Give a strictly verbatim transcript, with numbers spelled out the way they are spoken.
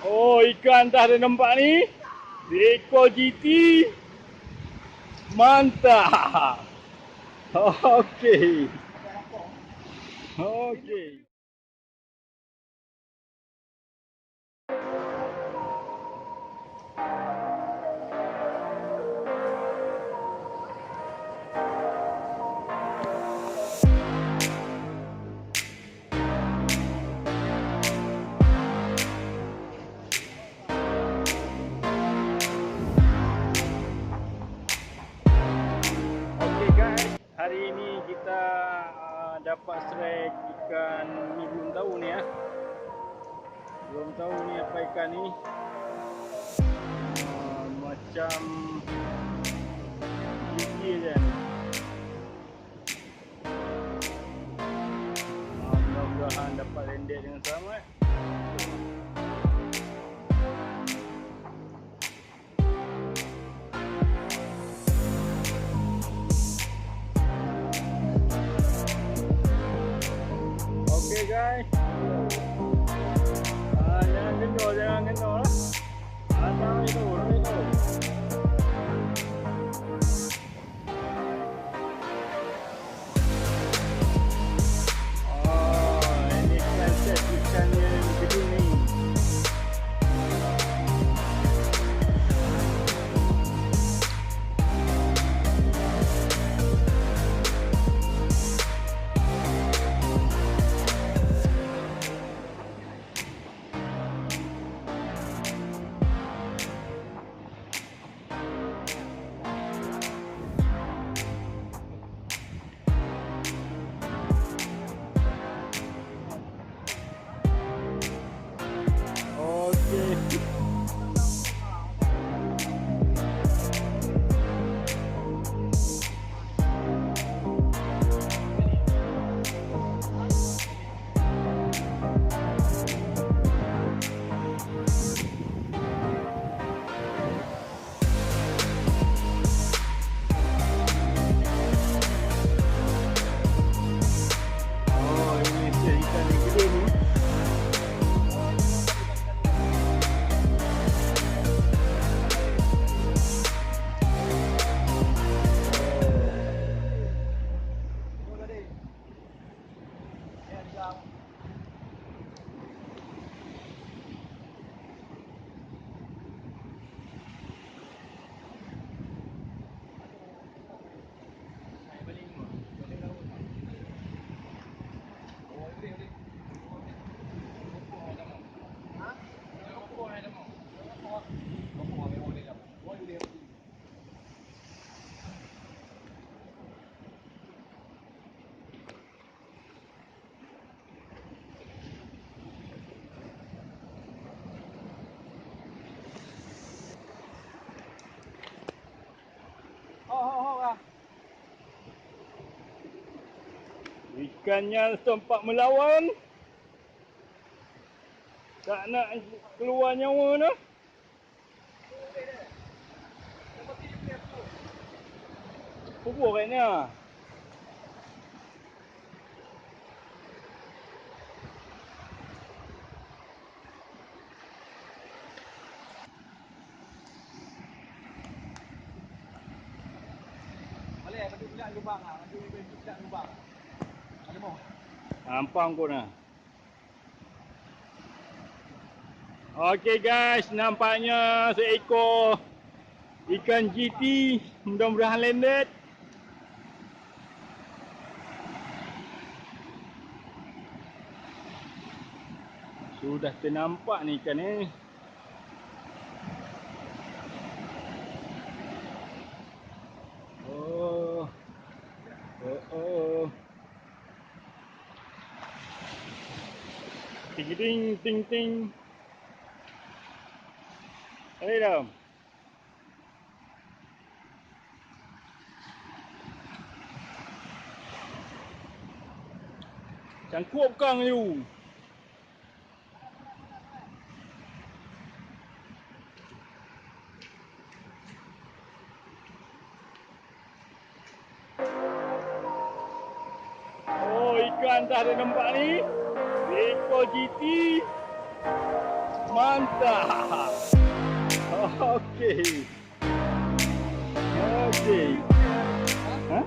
Oh, ikan dah ada nampak ni. Seekor jiti. Mantap. Okey. Okey. Okey guys, hari ini kita, uh, dapat strike ikan ni, belum tahu ni ya. Belum tahu ni apa ikan ni. Uh, macam gigi aja ni. Ah, mudah-mudahan dapat landed dengan selamat. Okey guys. Ah, jangan kendor, jangan kendor. Ada itu, ada itu. Oh, ini konsep ikan yang gede ni. Okey. Oh, ini ikan yang gede ni. Ikannya sempat melawan, tak nak keluar nyawa dah. Kubur kayaknya. Ampang kau nah. Okey guys, nampaknya seekor ikan jiti, mudah-mudahan landed. Sudah ternampak ni ikan ni. Oh. Oh, oh. Ting, ting, ting, ting. Hai dah. Cangkup kang you. Oh, ikan dah ada nampak ni. Seekor jiti. Mantap. Oke. Oke. Hah?